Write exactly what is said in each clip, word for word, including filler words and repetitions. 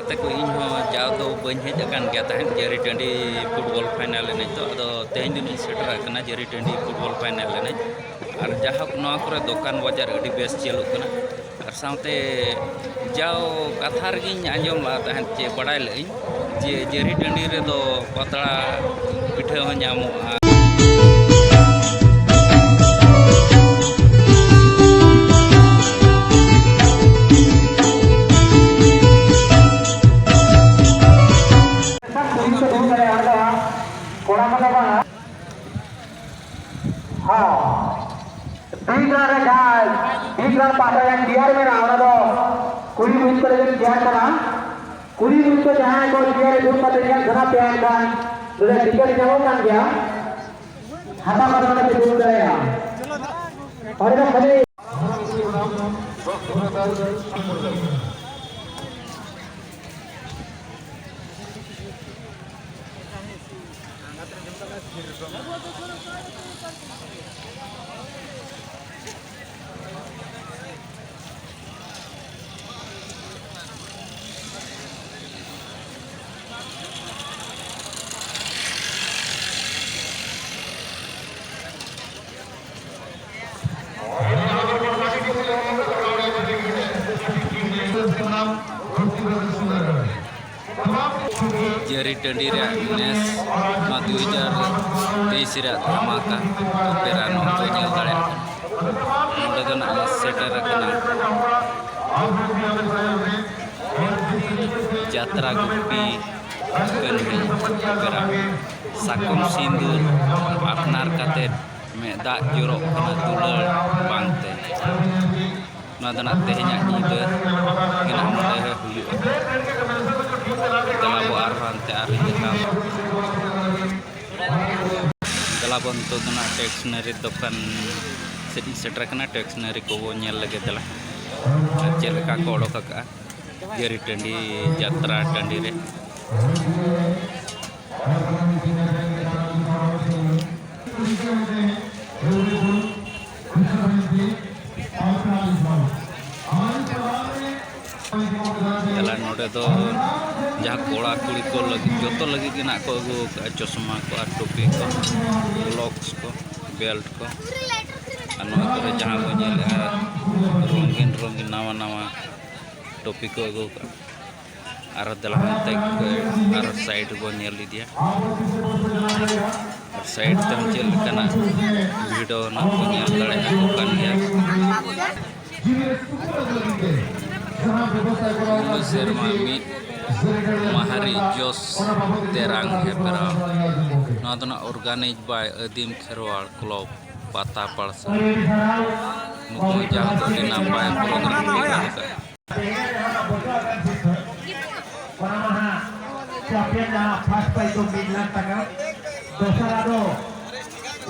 ᱜᱟᱛᱮ ᱠᱚ, ᱤᱧ ᱦᱚᱸ ᱡᱟᱣ ᱫᱚ ᱵᱟᱹᱧ ᱦᱮᱡ ᱟᱠᱟᱱ ᱜᱮᱭᱟ ᱛᱟᱦᱮᱸᱫ ᱡᱟᱹᱨᱤ ᱴᱟᱺᱰᱤ ᱯᱷᱩᱴᱵᱚᱞ ᱯᱷᱟᱭᱱᱟᱞ ᱮᱱᱮᱡ ᱫᱚ᱾ ᱟᱫᱚ ᱛᱮᱦᱮᱧ ᱫᱚ ᱤᱧ ᱥᱮᱴᱮᱨ ᱟᱠᱟᱱᱟ ᱡᱟᱹᱨᱤ ᱴᱟᱺᱰᱤ ᱯᱷᱩᱴᱵᱚᱞ ᱯᱷᱟᱭᱱᱟᱞ ᱮᱱᱮᱡ᱾ ᱟᱨ ᱡᱟᱦᱳᱠ, ᱱᱚᱣᱟ ᱠᱚᱨᱮ ᱫᱚᱠᱟᱱ ᱵᱟᱡᱟᱨ ᱟᱹᱰᱤ ᱵᱮᱥ ᱪᱟᱹᱞᱩᱜ ᱠᱟᱱᱟ᱾ ᱟᱨ ᱥᱟᱶᱛᱮ ᱡᱟᱣ ᱠᱟᱛᱷᱟ ᱨᱮᱜᱮᱧ ᱟᱸᱡᱚᱢ ᱞᱟᱜᱼᱟ ᱛᱟᱦᱮᱸᱫ, ᱪᱮ ᱵᱟᱲᱟᱭ ᱞᱟᱜᱼᱟᱹᱧ ᱡᱮ ᱡᱟᱹᱨᱤ ᱴᱟᱺᱰᱤ ᱨᱮᱫᱚ ᱯᱟᱛᱲᱟ ᱯᱤᱴᱷᱟᱹ ᱦᱚᱸ ᱧᱟᱢᱚᱜᱼᱟ᱾ ᱠᱚᱲᱟ ᱠᱚᱫᱚ ᱵᱟᱝᱟ᱾ ᱦᱚᱸ᱾ ᱵᱤᱜᱽ ᱨᱟᱱ ᱨᱮ ᱡᱟᱦᱟᱸᱭ ᱵᱤᱜᱽ ᱨᱟᱱ ᱯᱟᱦᱴᱟ ᱨᱮᱱ ᱪᱮᱭᱟᱨ ᱢᱮᱱᱟᱜᱼᱟ, ᱚᱱᱟ ᱫᱚ ᱠᱩᱲᱤ ᱢᱩᱦᱤᱛ ᱠᱚ ᱞᱟᱹᱜᱤᱫ ᱪᱮᱭᱟᱨ ᱠᱟᱱᱟ᱾ ᱠᱩᱲᱤ ᱢᱩᱦᱤᱛ ᱠᱚ ᱡᱟᱦᱟᱸᱭ ᱠᱚ ᱪᱮᱭᱟᱨ ᱨᱮ ᱫᱩᱲᱩᱵ ᱠᱟᱛᱮ ᱧᱮᱞ ᱥᱟᱱᱟ ᱯᱮᱭᱟ, ᱮᱱᱠᱷᱟᱱ ᱱᱚᱰᱮ ᱴᱤᱠᱤᱴ ᱧᱟᱢᱚᱜ ᱠᱟᱱ ᱜᱮᱭᱟ, ᱦᱟᱛᱟᱣ ᱠᱟᱛᱮ ᱱᱚᱰᱮ ᱯᱮ ᱫᱩᱲᱩᱵ ᱫᱟᱲᱮᱭᱟᱜᱼᱟ᱾ ᱚᱸᱰᱮ ᱫᱚ ᱠᱷᱟᱹᱞᱤ ᱡᱟᱹᱨᱤ ᱴᱟᱺᱰᱤ ᱨᱮᱭᱟᱜ ᱱᱮᱥ ᱱᱚᱣᱟ ᱫᱩ ᱦᱟᱡᱟᱨ ᱛᱮᱭᱤᱥ ᱨᱮᱭᱟᱜ ᱫᱷᱟᱢᱟᱠᱟ ᱚᱯᱮᱨᱟ ᱱᱚᱣᱟ ᱠᱚ ᱧᱮᱞ ᱫᱟᱲᱮᱭᱟᱜ ᱠᱟᱱᱟ᱾ ᱱᱚᱰᱮ ᱫᱚ ᱱᱟᱜ ᱥᱮᱴᱮᱨ ᱟᱠᱟᱱᱟ ᱡᱟᱛᱨᱟ ᱜᱩᱯᱤ ᱠᱟᱹᱱᱦᱤ ᱚᱯᱮᱨᱟ, ᱥᱟᱠᱚᱢ ᱥᱤᱸᱫᱩᱨ ᱟᱯᱱᱟᱨ ᱠᱟᱛᱮ ᱢᱮᱫ ᱫᱟᱜ ᱡᱚᱨᱚᱜ ᱠᱟᱱᱟ ᱫᱩᱞᱟᱹᱲ ᱵᱟᱝᱛᱮ᱾ ᱱᱚᱣᱟ ᱫᱚ ᱱᱟᱜ ᱛᱮᱦᱮᱧᱟᱜ ᱧᱤᱫᱟᱹ ᱜᱮ ᱱᱟᱜ ᱱᱚᱰᱮ ᱦᱩᱭᱩᱜᱼᱟ᱾ ᱫᱮᱞᱟ ᱵᱚ ᱟᱨᱦᱚᱸ ᱦᱟᱱᱛᱮ ᱟᱨ ᱫᱮᱞᱟ ᱵᱚ ᱱᱤᱛᱚᱜ ᱫᱚ ᱱᱟᱜ ᱴᱮᱠᱥᱱᱟᱨᱤ ᱫᱚᱠᱟᱱ ᱥᱮᱫ ᱤᱧ ᱥᱮᱴᱮᱨ ᱟᱠᱟᱱᱟ᱾ ᱴᱮᱠᱥᱱᱟᱨᱤ ᱠᱚᱵᱚ ᱧᱮᱞ ᱞᱮᱜᱮ ᱫᱮᱞᱟ, ᱪᱮᱫ ᱞᱮᱠᱟ ᱠᱚ ᱚᱰᱚᱠ ᱟᱠᱟᱜᱼᱟ ᱡᱟᱹᱨᱤ ᱴᱟᱺᱰᱤ ᱡᱟᱛᱨᱟ ᱴᱟᱺᱰᱤ ᱨᱮ᱾ ᱪᱟᱞᱟᱱ ᱱᱚᱰᱮ ᱫᱚ ᱡᱟᱦᱟᱸ ᱠᱚᱲᱟ ᱠᱩᱲᱤ ᱠᱚ ᱞᱟᱹᱜᱤᱫ, ᱡᱚᱛᱚ ᱞᱟᱹᱜᱤᱫ ᱜᱮ ᱱᱟᱜ ᱠᱚ ᱟᱹᱜᱩ ᱟᱠᱟᱫᱼᱟ, ᱪᱚᱥᱢᱟ ᱠᱚ ᱟᱨ ᱴᱩᱯᱤ ᱠᱚ, ᱜᱞᱳᱵᱷᱥ ᱠᱚ, ᱵᱮᱞᱴ ᱠᱚ᱾ ᱟᱨ ᱱᱚᱣᱟ ᱠᱚᱨᱮ ᱡᱟᱦᱟᱸ ᱵᱚᱱ ᱧᱮᱞᱮᱫᱼᱟ, ᱨᱚᱝᱜᱤᱱ ᱨᱚᱝᱜᱤᱱ ᱱᱟᱣᱟ ᱱᱟᱣᱟ ᱴᱩᱯᱤ ᱠᱚ ᱟᱹᱜᱩ ᱟᱠᱟᱫᱼᱟ᱾ ᱟᱨ ᱫᱮᱞᱟ ᱦᱟᱱᱛᱮ ᱟᱨ ᱥᱟᱭᱤᱰ ᱵᱚᱱ ᱧᱮᱞ ᱤᱫᱤᱭᱟ᱾ ᱟᱨ ᱥᱟᱭᱤᱰ ᱛᱮᱦᱚᱸ ᱪᱮᱫ ᱞᱮᱠᱟᱱᱟᱜ ᱵᱷᱤᱰ ᱱᱟᱜ ᱠᱚ ᱧᱮᱞ ᱫᱟᱲᱮᱭᱟᱜ ᱠᱟᱱ ᱜᱮᱭᱟ᱾ ᱥᱮᱨᱢᱟ ᱢᱤᱫ ᱢᱟᱦᱟᱨᱤ ᱡᱚᱥ ᱛᱮᱨᱟᱝ ᱦᱮᱯᱨᱟᱣ᱾ ᱱᱚᱣᱟ ᱫᱚ ᱱᱟᱜ organized by ᱟᱹᱫᱤᱢ ᱠᱷᱮᱨᱣᱟᱲ ᱠᱞᱚᱵᱽ ᱯᱟᱛᱟ ᱯᱟᱲᱥᱟ᱾ ᱱᱩᱠᱩ ᱡᱟᱦᱟᱸ ᱫᱚ ᱟᱹᱰᱤ ᱱᱟᱯᱟᱭ ᱯᱨᱳᱜᱨᱟᱢ ᱠᱚ ᱫᱚᱦᱚ ᱠᱟᱜᱼᱟ᱾ ᱚᱱᱟ ᱢᱟ ᱦᱟᱸᱜ ᱪᱟᱢᱯᱤᱭᱟᱱ ᱡᱟᱦᱟᱸ ᱯᱷᱟᱥᱴ ᱯᱨᱟᱭᱤᱡᱽ ᱫᱚ ᱢᱤᱫ ᱞᱟᱠᱷ ᱴᱟᱠᱟ, ᱫᱚᱥᱟᱨᱟᱜ ᱫᱚ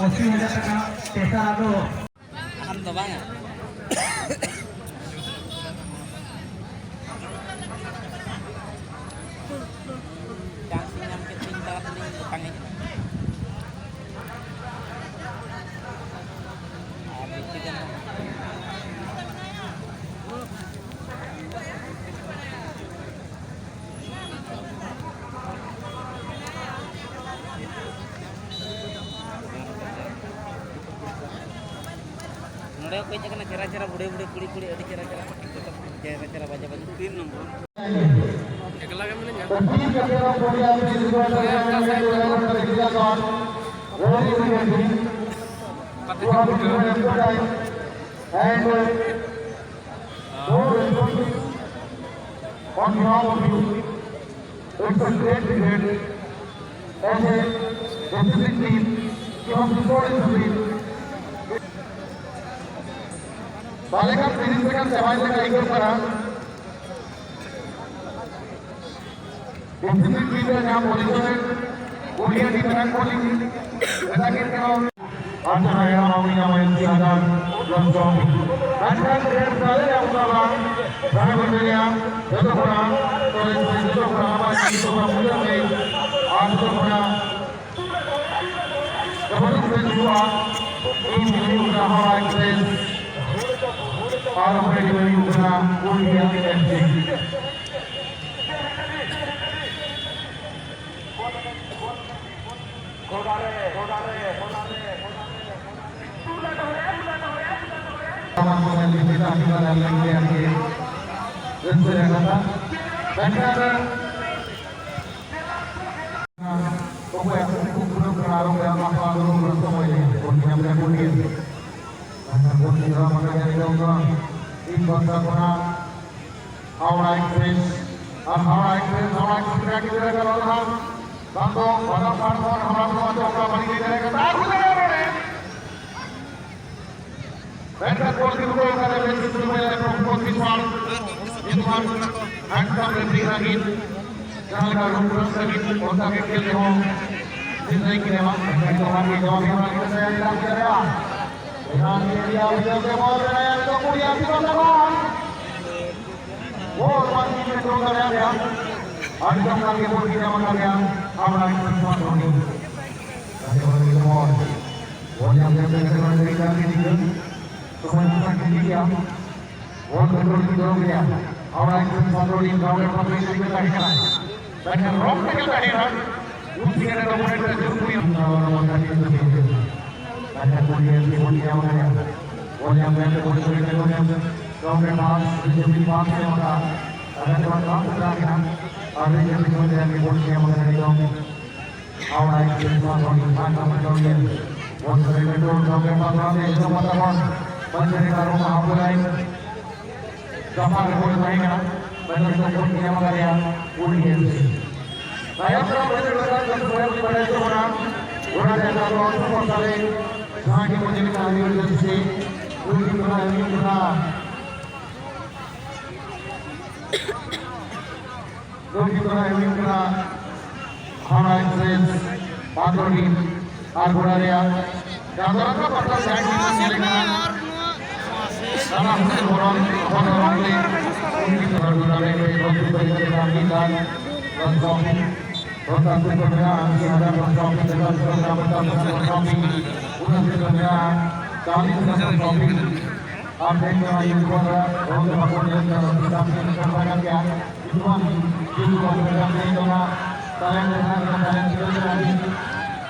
ᱟᱥᱤ ᱦᱟᱡᱟᱨ ᱴᱟᱠᱟ, ᱛᱮᱥᱟᱨᱟᱜ ᱫᱚ ᱟᱢ ᱫᱚ ᱵᱟᱝᱟ᱾ ᱪᱟᱱᱥ ᱤᱧ ᱧᱟᱢ ᱠᱮᱫ ᱛᱤᱧ ᱛᱟᱲᱟᱛᱟᱲᱤᱧ ᱚᱴᱟᱝ ᱦᱮᱡ ᱮᱱᱟ᱾ ᱟᱨ ᱵᱤᱥᱤ ᱜᱟᱱ ᱦᱚᱸ ᱱᱚᱰᱮ ᱦᱚᱸᱠᱚ ᱦᱮᱡ ᱟᱠᱟᱱᱟ, ᱪᱮᱦᱨᱟ ᱪᱮᱦᱨᱟ ᱵᱩᱰᱷᱟᱹ ᱵᱩᱰᱷᱟᱹ ᱠᱩᱲᱤ ᱠᱩᱲᱤ, ᱟᱹᱰᱤ ᱪᱮᱦᱨᱟ ᱪᱮᱦᱨᱟ, ᱡᱚᱛᱚ ᱪᱮᱦᱨᱟ ᱪᱮᱦᱨᱟ ᱵᱟᱡᱟ ᱵᱟᱡᱟ᱾ ᱛᱤᱱ ᱱᱚᱢᱵᱚᱨ᱾ ᱮᱠᱞᱟ ᱜᱮ ᱢᱤᱱᱟᱹᱧᱟ᱾ ᱚᱠᱟ ᱥᱟᱭᱤᱰ ᱨᱮ? On behalf of you, it's a great regret as a discipline team, you have destroyed the field. ᱛᱟᱦᱞᱮ ᱠᱷᱟᱱ ᱛᱤᱨᱤᱥ ᱥᱮᱠᱮᱱᱰ ᱪᱟᱵᱟᱭᱮᱱ ᱞᱮᱠᱟ ᱟᱹᱭᱠᱟᱹᱜ ᱠᱟᱱᱟ᱾ ᱰᱤᱥᱤᱯᱞᱤᱱ ᱴᱤᱢ ᱨᱮ ᱡᱟᱦᱟᱸ ᱯᱚᱡᱤᱥᱚᱱ ᱨᱮ ᱯᱩᱱᱭᱟᱹ ᱴᱤᱢ ᱢᱮᱱᱟᱜ ᱠᱚᱣᱟ, ᱞᱤᱧ ᱢᱮᱛᱟ ᱠᱤᱱ ᱠᱟᱱᱟ᱾ ᱟᱨ ᱡᱟᱦᱟᱸᱭ ᱟᱢ ᱩᱱᱤ ᱧᱟᱢᱟᱭ ᱢᱤᱫ ᱦᱟᱡᱟᱨ ᱡᱚᱢ ᱡᱚᱢ᱾ ᱢᱮᱱᱠᱷᱟᱱ ᱠᱨᱮᱰ ᱛᱟᱞᱮ ᱧᱟᱢ ᱠᱟᱫᱟ᱾ ᱡᱟᱦᱟᱸᱭ ᱵᱚᱱ ᱞᱟᱹᱭᱟ, ᱡᱚᱛᱚ ᱠᱷᱚᱱᱟᱜ ᱥᱚᱨᱮᱥ ᱥᱮ ᱡᱚᱛᱚ ᱠᱷᱚᱱᱟᱜ ᱟᱢᱟᱜ ᱧᱩᱛᱩᱢ ᱦᱚᱸ ᱢᱩᱪᱟᱹᱫ ᱨᱮ᱾ ᱟᱨ ᱡᱚᱛᱚ ᱠᱷᱚᱱᱟᱜ ᱡᱚᱵᱚᱨᱫᱚᱥᱛ ᱦᱩᱭᱩᱜᱼᱟ᱾ ᱤᱧ ᱦᱩᱭᱩᱜ ᱠᱟᱱᱟ ᱦᱟᱣᱲᱟ ᱮᱠᱥᱯᱨᱮᱥ᱾ ᱟᱨ ᱚᱸᱰᱮ ᱦᱩᱭᱩᱜ ᱠᱟᱱᱟ Purulia F C. Howrah express ᱟᱨ ᱦᱟᱣᱲᱟ ᱮᱠᱥᱯᱨᱮᱥ ᱨᱮᱱᱟᱜ ᱜᱤᱫᱽᱨᱟᱹ ᱠᱚ ᱞᱟᱦᱟ ᱵᱟᱝ ᱫᱚ ᱵᱟᱫᱟᱢ ᱯᱟᱲ ᱠᱷᱚᱱ ᱦᱟᱣᱲᱟ ᱠᱚ ᱟᱸᱡᱚᱢ ᱠᱟᱜ ᱵᱟᱹᱲᱤᱡ ᱜᱤᱫᱽᱨᱟᱹ ᱠᱚ ᱛᱟᱠᱚ ᱫᱟᱲᱮᱭᱟᱜᱼᱟ ᱱᱚᱰᱮ᱾ ᱢᱮᱱᱠᱷᱟᱱ ᱜᱳᱞ ᱠᱤᱯᱟᱨ ᱚᱠᱟ ᱨᱮ ᱢᱮᱪ ᱥᱩᱨᱩ ᱦᱩᱭ ᱞᱮᱱᱟ ᱯᱨᱚᱯᱷᱩᱞ ᱠᱤᱥᱚᱨ ᱧᱩᱛᱩᱢᱟᱱ ᱦᱮᱱᱰᱥᱟᱢ ᱨᱮᱯᱷᱟᱨᱤ ᱞᱟᱹᱜᱤᱫ ᱡᱟᱦᱟᱸ ᱞᱮᱠᱟ ᱨᱩᱢ ᱨᱟᱹᱥᱠᱟᱹ ᱞᱟᱹᱜᱤᱫ ᱚᱱᱠᱟ ᱜᱮ ᱠᱷᱮᱞ ᱨᱮᱦᱚᱸ ᱡᱤᱛ ᱞᱟᱹᱜᱤᱫ ᱠᱤᱱ ᱮᱢᱟ᱾ ᱢᱮᱱᱠᱷᱟᱱ ᱡᱚᱦᱟᱨ ᱜᱮ ᱡᱚᱦᱟᱨ ᱜᱮ ᱚᱱᱟ ᱞᱟᱹᱜᱤᱫ ᱥᱮ ᱟᱹᱰᱤ ᱫᱟᱜ ᱠᱚ ᱡᱟᱨᱮᱜᱼᱟ᱾ ᱮᱱᱟᱝ ᱮᱨᱤᱭᱟ ᱩᱭᱦᱟᱹᱨ ᱛᱮ ᱵᱚᱞ ᱨᱮ ᱱᱤᱛᱚᱜ ᱠᱩᱲᱤ ᱟᱹᱰᱤ ᱵᱟᱝ ᱫᱟᱵᱟᱣ᱾ ᱵᱚᱞ ᱵᱟᱝ ᱠᱤᱱ ᱠᱚᱱᱴᱨᱳᱞ ᱫᱟᱲᱮᱭᱟᱜ ᱠᱟᱱᱟ᱾ ᱟᱹᱰᱤ ᱡᱚᱦᱟᱨ ᱜᱮ ᱵᱚᱞ ᱠᱤᱱ ᱧᱟᱢ ᱟᱠᱟᱫ ᱜᱮᱭᱟ᱾ ᱟᱢᱲᱟ ᱠᱤᱱ ᱯᱟᱥ ᱫᱷᱚᱱᱤ᱾ ᱜᱟᱛᱮ ᱠᱚᱲᱟ ᱜᱤᱫᱽᱨᱟᱹ ᱵᱚᱞ᱾ ᱵᱚᱞ ᱧᱟᱢ ᱧᱟᱢ ᱛᱮ ᱜᱟᱛᱮ ᱠᱚᱲᱟ ᱜᱤᱫᱽᱨᱟᱹ ᱠᱟᱱ ᱜᱮ ᱴᱷᱤᱠ ᱜᱮᱭᱟ᱾ ᱥᱚᱢᱚᱭ ᱠᱚ ᱥᱟᱵ ᱠᱮᱫ ᱜᱮᱭᱟ᱾ ᱵᱚᱞ ᱠᱚᱱᱴᱨᱳᱞ ᱠᱤᱱ ᱫᱚᱦᱚ ᱠᱮᱫᱟ᱾ ᱦᱟᱣᱲᱟ ᱮᱠᱥᱯᱨᱮᱥ ᱯᱟᱛᱨᱚᱰᱤ ᱜᱨᱟᱣᱩᱱᱰ ᱨᱮ ᱯᱟᱛᱨᱚᱰᱤ ᱠᱚ ᱛᱟᱦᱮᱸ ᱠᱟᱱᱟ᱾ ᱢᱮᱱᱠᱷᱟᱱ ᱨᱚᱝ ᱛᱮᱜᱮ ᱛᱟᱦᱮᱸ ᱠᱟᱱᱟ᱾ ᱩᱱ ᱥᱤᱠᱷᱱᱟᱹᱛ ᱨᱮ ᱚᱯᱚᱱᱮᱱᱴ ᱨᱮ ᱡᱩᱞᱩᱯ ᱦᱩᱭ ᱮᱱᱟ᱾ ᱢᱮᱱᱠᱷᱟᱱ ᱵᱚᱞ ᱧᱟᱢ ᱠᱮᱫᱟ᱾ ᱵᱚᱞ ᱧᱟᱢ ᱠᱮᱫᱟ᱾ ᱵᱚᱞ ᱧᱟᱢ ᱠᱮᱫᱟ᱾ ᱜᱨᱟᱣᱩᱱᱰ ᱨᱮ ᱯᱟᱥ, ᱨᱤᱡᱟᱹᱵᱷ ᱯᱟᱥ ᱮᱢ ᱟᱠᱟᱫᱟ᱾ ᱟᱨ ᱵᱚᱞ ᱧᱟᱢ ᱠᱮᱫᱟ᱾ ᱵᱚᱞ ᱧᱟᱢ ᱠᱮᱫᱟ᱾ ᱦᱟᱣᱲᱟ ᱮᱠᱥᱯᱨᱮᱥ ᱱᱚᱣᱟ ᱫᱚ ᱱᱚᱝᱠᱟ ᱠᱟᱢᱮ ᱠᱟᱹᱢᱤᱭᱟ᱾ ᱵᱚᱱ ᱥᱟᱹᱨᱤ ᱞᱟᱹᱴᱩ ᱦᱚᱲ ᱥᱟᱶᱛᱮ ᱯᱟᱥᱱᱟᱣ ᱛᱮ ᱮᱛᱚᱦᱚᱵ ᱠᱟᱛᱟ ᱵᱚᱱ᱾ ᱵᱟᱹᱧ ᱥᱟᱹᱨᱤ ᱠᱟᱨᱚᱱ ᱦᱟᱯ ᱞᱟᱭᱤᱱ ᱡᱟᱯᱟᱜ ᱨᱮ ᱵᱚᱞ ᱛᱟᱦᱮᱸ ᱠᱟᱱᱟ᱾ ᱵᱟᱹᱧ ᱥᱟᱹᱨᱤ ᱠᱚ ᱵᱚᱞ ᱧᱟᱢ ᱟᱠᱟᱫᱮᱭᱟ ᱩᱱᱤ ᱮᱢ ᱥᱤ᱾ ᱛᱟᱭᱚᱢ ᱫᱟᱨᱟᱢ ᱵᱟᱹᱧ ᱥᱟᱹᱨᱤ ᱠᱟᱨᱚᱱ ᱥᱚᱢᱚᱭ ᱵᱟᱲᱟᱭ ᱦᱚᱪᱚ ᱵᱚᱱᱟ᱾ ᱚᱱᱟ ᱨᱮ ᱟᱵᱚ ᱚᱥᱚᱢᱚᱥᱟ ᱨᱮ ᱡᱟᱦᱟᱸ ᱜᱮ ᱵᱚᱱ ᱧᱮᱞ ᱠᱟᱱᱟ ᱩᱱᱤ ᱮᱢ ᱥᱤ᱾ ᱩᱱᱤ ᱠᱚᱲᱟ ᱩᱱᱤ ᱠᱚᱲᱟ ᱜᱳᱞᱠᱤᱯᱟᱨ ᱮ ᱦᱩᱭᱩᱜ ᱠᱟᱱᱟ ᱦᱟᱣᱲᱟ ᱮᱠᱥᱯᱨᱮᱥ ᱯᱟᱛᱨᱚᱰᱤ ᱟᱨ ᱜᱚᱲᱟ ᱨᱮᱭᱟᱜ ᱪᱟᱸᱫᱚ ᱨᱟᱠᱟᱵ ᱯᱟᱛᱟ ᱡᱟᱦᱟᱸᱭ ᱴᱤᱢ ᱧᱮᱞᱮ ᱠᱟᱱᱟ᱾ ᱫᱟᱫᱟ ᱦᱩᱥᱮᱱ ᱵᱚᱨᱚᱱ, ᱵᱚᱨᱚᱱ ᱨᱚᱲ ᱛᱮ ᱩᱱᱤ ᱜᱳᱞᱠᱤᱯᱟᱨ ᱴᱩᱨᱱᱟᱢᱮᱱᱴ ᱨᱮ ᱜᱳᱞᱠᱤᱯᱟᱨ ᱨᱮ ᱪᱮᱛᱟᱱ ᱢᱤᱫ ᱫᱟᱱ ᱫᱚᱥ ᱴᱨᱚᱯᱷᱤ, ᱫᱚᱥ ᱴᱨᱚᱯᱷᱤ ᱠᱚ ᱢᱮᱱᱟᱜᱼᱟ, ᱟᱥᱤ ᱦᱟᱡᱟᱨ ᱴᱨᱚᱯᱷᱤ, ᱯᱚᱧᱪᱟᱥ ᱦᱟᱡᱟᱨ ᱴᱨᱚᱯᱷᱤ, ᱩᱱᱟᱹᱥᱤ ᱠᱚ ᱢᱮᱱᱟᱜᱼᱟ, ᱪᱟᱞᱤᱥ ᱦᱟᱡᱟᱨ ᱴᱨᱚᱯᱷᱤ᱾ ᱟᱨ ᱛᱮᱦᱮᱧ ᱱᱚᱣᱟ ᱤᱭᱩᱛᱷ ᱠᱚ ᱨᱮ ᱫᱚᱞ ᱫᱚ ᱵᱟᱠᱚ ᱧᱮᱞ ᱠᱟᱱᱟ, ᱥᱟᱱᱛᱟᱲ ᱠᱟᱱ ᱜᱮᱭᱟ᱾ ᱧᱩᱛᱩᱢᱟᱱ ᱡᱩᱣᱟᱹᱱ ᱠᱚ ᱢᱮᱱᱟᱜ ᱛᱟᱵᱚᱱᱟ, ᱴᱮᱞᱮᱱᱴ ᱢᱮᱱᱟᱜ ᱛᱟᱵᱚᱱᱟ, ᱴᱮᱞᱮᱱᱴ ᱢᱮᱱᱟᱜ ᱛᱟᱵᱚᱱᱟ᱾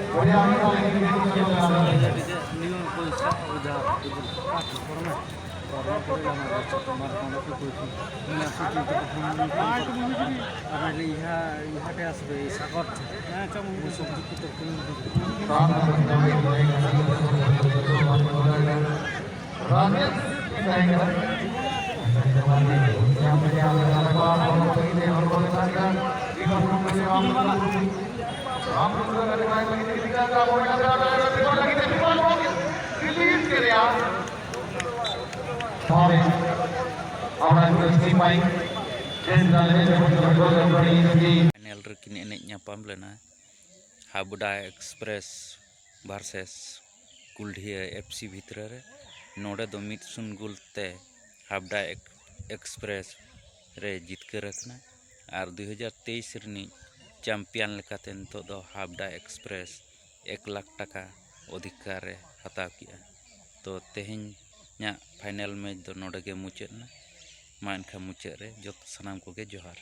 ᱯᱷᱟᱭᱱᱮᱞ ᱨᱮᱠᱤᱱ ᱮᱱᱮᱡ ᱧᱟᱯᱟᱢ ᱞᱮᱱᱟ ᱦᱟᱵᱽᱲᱟ ᱮᱠᱥᱯᱨᱮᱥ ᱵᱷᱟᱨᱥᱮᱥ ᱠᱩᱞᱰᱷᱤᱭᱟᱹ ᱮᱯᱷ ᱥᱤ ᱵᱷᱤᱛᱨᱤ ᱨᱮ᱾ ᱱᱚᱰᱮ ᱫᱚ ᱢᱤᱫ ᱥᱩᱱ ᱜᱳᱞ ᱛᱮ ᱦᱟᱵᱽᱲᱟ ᱮᱠ-, ᱮᱠᱥᱯᱨᱮᱥ ᱨᱮ ᱡᱤᱛᱠᱟᱹᱨ ᱟᱠᱟᱱᱟ᱾ ᱟᱨ ᱫᱩᱭ ᱦᱟᱡᱟᱨ ᱛᱮᱭᱤᱥ ᱨᱤᱱᱤᱡ ᱪᱟᱢᱯᱤᱭᱟᱱ ᱞᱮᱠᱟᱛᱮ ᱱᱤᱛᱚᱜ ᱫᱚ ᱦᱟᱵᱽᱲᱟ ᱮᱠᱥᱯᱨᱮᱥ ᱮᱠ ᱞᱟᱠᱷ ᱴᱟᱠᱟ ᱚᱫᱷᱤᱠᱟᱨ ᱮ ᱦᱟᱛᱟᱣ ᱠᱮᱜᱼᱟ᱾ ᱛᱚ, ᱛᱮᱦᱮᱧᱟᱜ ᱯᱷᱟᱭᱱᱮᱞ ᱢᱮᱪ ᱫᱚ ᱱᱚᱰᱮ ᱜᱮ ᱢᱩᱪᱟᱹᱫ ᱮᱱᱟ᱾ ᱢᱟ ᱮᱱᱠᱷᱟᱱ ᱢᱩᱪᱟᱹᱫ ᱨᱮ ᱡᱚᱛᱚ ᱥᱟᱱᱟᱢ ᱠᱚᱜᱮ ᱡᱚᱦᱟᱨ᱾